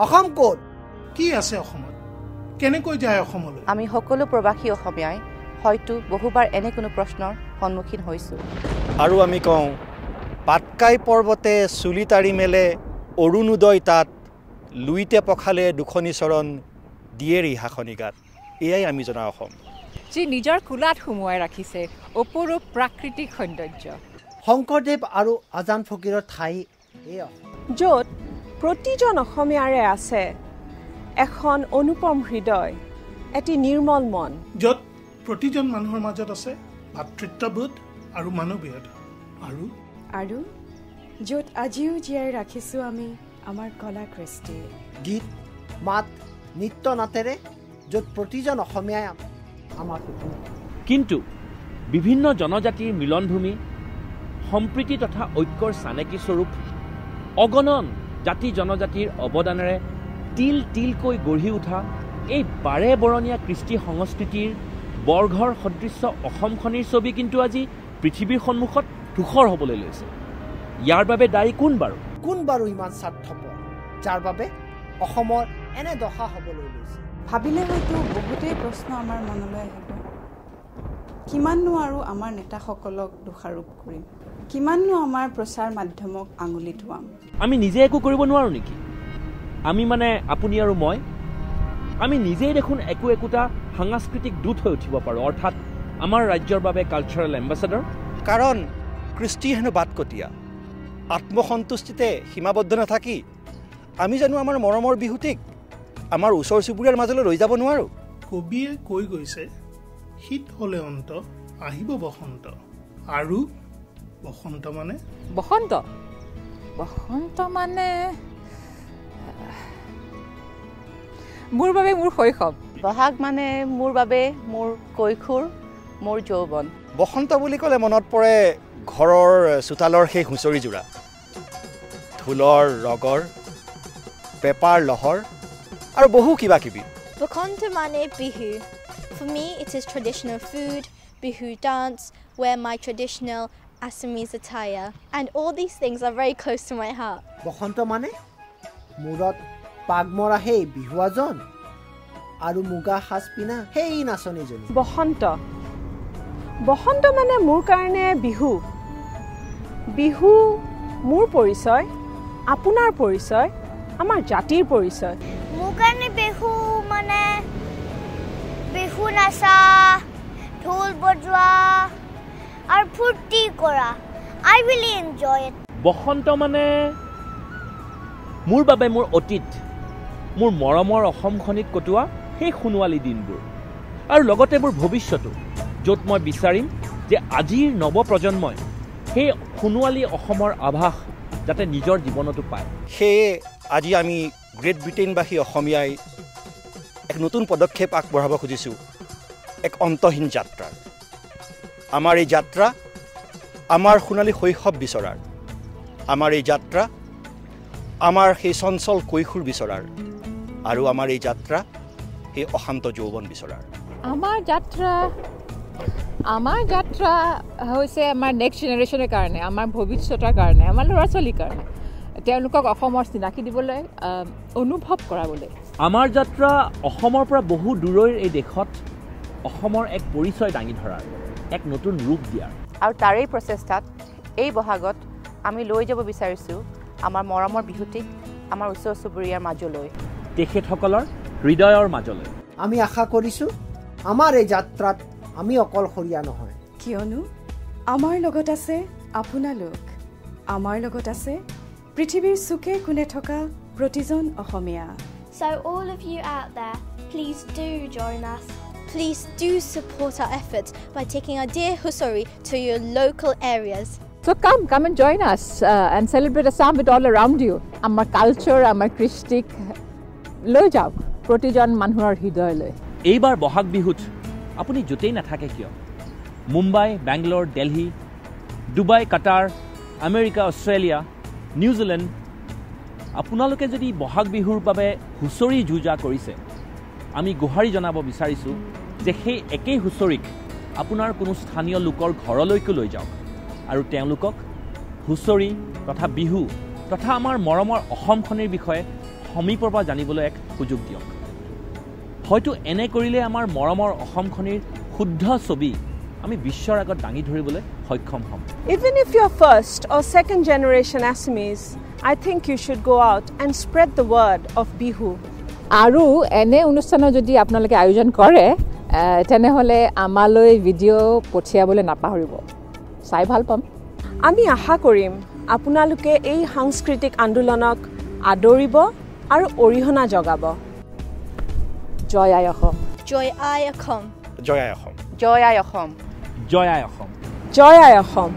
অসম ক'ত? কি আছে অসমত? কেনেকৈ যায় অসমলৈ? আমি সকলো প্ৰবাসী অসমীয়াই হয়তো বহুবাৰ এনে কোনো প্ৰশ্নৰ সন্মুখীন হৈছোঁ। আৰু আমি কওঁ, পাটকাই পৰ্বতে চুলি তাৰি মেলে অৰুণোদয় তাত, লুইতে পখালে দুখনি চৰণ দিয়ে ৰিহাখনি গাত। এয়াই আমি জনা অসম, যি নিজৰ কোলাত সুমুৱাই ৰাখিছে অপৰূপ প্ৰাকৃতিক সৌন্দৰ্য। শংকৰদেৱ আৰু আজান ফকীৰৰ ঠাই এই অসম, য'ত প্ৰতিজন অসমীয়াৰে আছে এখন অনুপম হৃদয়, এটি নিৰ্মল মন, য'ত প্ৰতিজন মানুহৰ মাজত আছে ভাতৃত্ববোধ আৰু মানৱীয়তা, আৰু আৰু য'ত আজিও জীয়াই ৰাখিছোঁ আমি আমাৰ কলা কৃষ্টি, গীত মাত নৃত্য নাটেৰে, য'ত প্ৰতিজন অসমীয়াই আমাৰ। কিন্তু বিভিন্ন জনজাতিৰ মিলনভূমি, সম্প্ৰীতি তথা ঐক্যৰ চানেকি স্বৰূপ অগণন জাতি জনজাতিৰ অৱদানেৰে তিল তিলকৈ গঢ়ি উঠা এই বাৰে বৰণীয়া কৃষ্টি সংস্কৃতিৰ বৰঘৰ সদৃশ্য অসমখনিৰ ছবি কিন্তু আজি পৃথিৱীৰ সন্মুখত ধূসৰ হ'বলৈ লৈছে। ইয়াৰ বাবে দায়ী কোন বাৰু? কোন বাৰু ইমান স্বাৰ্থপৰ, যাৰ বাবে অসমৰ এনে দশা হ'বলৈ লৈছে? ভাবিলে হয়তো বহুতেই প্ৰশ্ন আমাৰ মনলৈ আহিব, কিমাননো আৰু আমাৰ নেতাসকলক দোষাৰোপ কৰিম, কিমাননো আমাৰ প্ৰচাৰ মাধ্যমক আঙুলি টোৱাম? আমি নিজে একো কৰিব নোৱাৰোঁ নেকি? আমি মানে আপুনি আৰু মই, আমি নিজেই দেখোন একো একোটা সাংস্কৃতিক দূত হৈ উঠিব পাৰোঁ, অৰ্থাৎ আমাৰ ৰাজ্যৰ বাবে কালচাৰেল এম্বেচাডৰ। কাৰণ কৃষ্টি হেনো বাটকটীয়া, আত্মসন্তুষ্টিতে সীমাবদ্ধ নাথাকি আমি জানো আমাৰ মৰমৰ বিহুটিক আমাৰ ওচৰ চুবুৰীয়াৰ মাজলৈ লৈ যাব নোৱাৰোঁ? কবিয়ে কৈ গৈছে, শীত হ'লে অন্ত আহিব বসন্ত। আৰু বসন্ত মানে? বসন্ত বসন্ত মানে মোৰ বাবে মোৰ শৈশৱ। বহাগ মানে মোৰ বাবে মোৰ কৈশোৰ, মোৰ যৌৱন। বসন্ত বুলি ক'লে মনত পৰে ঘৰৰ চোতালৰ সেই হুঁচৰি যোৰা, ঢোলৰ ৰগৰ, পেপাৰ লহৰ আৰু বহু কিবা কিবি। বসন্ত মানে Bihu. For me, it is traditional food, Bihu dance, wear my traditional Assamese attire, and all these things are very close to my heart. বসন্ত মানে মূৰত পাগ মৰা সেই বিহুৱাজন আৰু মুগা সাজ পিন্ধা সেই নাচনীজনী। বসন্ত বসন্ত মানে মোৰ কাৰণে বিহু। বিহু মোৰ পৰিচয়, আপোনাৰ পৰিচয়, আমাৰ জাতিৰ পৰিচয়। মোৰ কাৰণে বিহু মানে বিহু নাচা, ঢোল বজোৱা আৰু ফূৰ্তি কৰা। I really enjoy it. বসন্ত মানে মোৰ বাবে মোৰ অতীত, মোৰ মৰমৰ অসমখনিত কটোৱা সেই সোণোৱালী দিনবোৰ, আৰু লগতে মোৰ ভৱিষ্যতো, য'ত মই বিচাৰিম যে আজিৰ নৱপ্ৰজন্মই সেই সোণোৱালী অসমৰ আভাস যাতে নিজৰ জীৱনতো পায়। সেয়ে আজি আমি গ্ৰেট ব্ৰিটেইনবাসী অসমীয়াই এক নতুন পদক্ষেপ আগবঢ়াব খুজিছোঁ, এক অন্তহীন যাত্ৰাৰ। আমাৰ এই যাত্ৰা আমাৰ সোণালী শৈশৱ বিচৰাৰ, আমাৰ এই যাত্ৰা আমাৰ সেই চঞ্চল কৈশোৰ বিচৰাৰ, আৰু আমাৰ এই যাত্ৰা সেই অশান্ত যৌৱন বিচৰাৰ। আমাৰ যাত্ৰা হৈছে আমাৰ নেক্সট জেনেৰেশ্যনৰ কাৰণে, আমাৰ ভৱিষ্যতৰ কাৰণে, আমাৰ ল'ৰা ছোৱালীৰ কাৰণে, তেওঁলোকক অসমৰ চিনাকি দিবলৈ, অনুভৱ কৰাবলৈ। আমাৰ যাত্ৰা অসমৰ পৰা বহু দূৰৈৰ এই দেশত অসমৰ এক পৰিচয় দাঙি ধৰাৰ, এক নতুন ৰূপ দিয়াৰ। আৰু তাৰেই প্ৰচেষ্টাত এই বহাগত আমি লৈ যাব বিচাৰিছোঁ আমাৰ মৰমৰ বিহুটিক আমাৰ ওচৰ চুবুৰীয়াৰ মাজলৈ, তেখেতসকলৰ হৃদয়ৰ মাজলৈ। আমি আশা কৰিছোঁ আমাৰ এই যাত্ৰাত আমি অকলশৰীয়া নহয়, কিয়নো আমাৰ লগত আছে আপোনালোক, আমাৰ লগত আছে পৃথিৱীৰ চুকে কোণে থকা প্ৰতিজন অসমীয়া। So all of you out there, please do join us. Please do support our efforts by taking our dear Husori to your local areas. So come and join us and celebrate Assam with all around you. আমাৰ culture, আমাৰ কৃষ্টিক লৈ যাওক প্ৰতিজন মানুহৰ হৃদয়লৈ। এইবাৰ বহাগ বিহুত আপুনি য'তেই নাথাকে কিয়, Mumbai, Bangalore, Delhi, Dubai, Qatar, America, Australia, New Zealand, আপোনালোকে যদি বহাগ বিহুৰ বাবে হুঁচৰি যুঁজা কৰিছে, আমি গোহাৰি জনাব বিচাৰিছোঁ যে সেই একেই হুঁচৰিক আপোনাৰ কোনো স্থানীয় লোকৰ ঘৰলৈকো লৈ যাওক আৰু তেওঁলোকক হুঁচৰি তথা বিহু তথা আমাৰ মৰমৰ অসমখনিৰ বিষয়ে সমীপৰ পৰা জানিবলৈ এক সুযোগ দিয়ক। হয়তো এনে কৰিলে আমাৰ মৰমৰ অসমখনিৰ শুদ্ধ ছবি আমি বিশ্বৰ আগত দাঙি ধৰিবলৈ সক্ষম হ'ম। Even if you're first or second generation Assamese, I think you should go out and spread the word of Bihu. আৰু এনে অনুষ্ঠানৰ যদি আপোনালোকে আয়োজন কৰে, তেনেহ'লে আমালৈ ভিডিঅ' পঠিয়াবলৈ নাপাহৰিব, চাই ভাল পাম। আমি আশা কৰিম আপোনালোকে এই সাংস্কৃতিক আন্দোলনক আদৰিব আৰু অৰিহণা যোগাব। জয় আই অসম। জয় আই অসম। জয় আই অসম। জয় আই অসম। জয় আই অসম। জয় আই অসম।